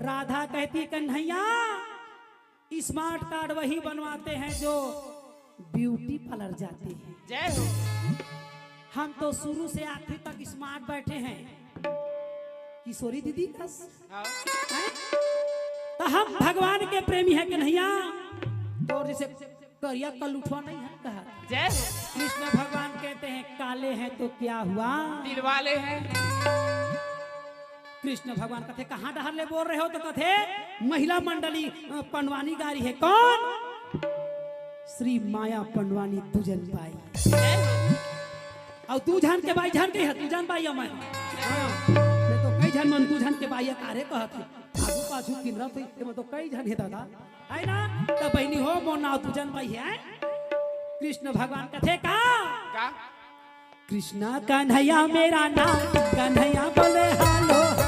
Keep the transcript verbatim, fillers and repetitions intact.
राधा कहती, Kanhaiya, smart card वही बनवाते हैं जो ब्यूटी पार्लर जाते हैं। जय हो। हम तो शुरू से आखिरी तक स्मार्ट बैठे हैं। किशोरी दीदी कस। हाँ। तो हम भगवान के प्रेमी हैं कन्हैया। तो जैसे करिया कलुठवा नहीं है कहा। जय हो। कृष्ण भगवान कहते हैं, काले हैं तो क्या हुआ? दिल वाले हैं। कृष्ण भगवान कहते, कहाँ डहर ले बोल रहे हो? तो कहते, महिला मंडली अ, पंडवानी गारी है। कौन? श्री माया पंडवानी तुजन बाई। जय हो। अउ तुजन के बाई झन के है, तुजन बाई है मैं। हाँ, मैं तो कई झन मन तुजन के बाई है, कारे कहत है। आगू पाछू किनरा थे, एमा तो कई झन है दादा। है ना? त बहिनी हो, मोर नाव तुजन बाई है। कृष्ण भगवान कथे का? का? कृष्णा कन्हैया मेरा नाम, कन्हैया बोले हेलो।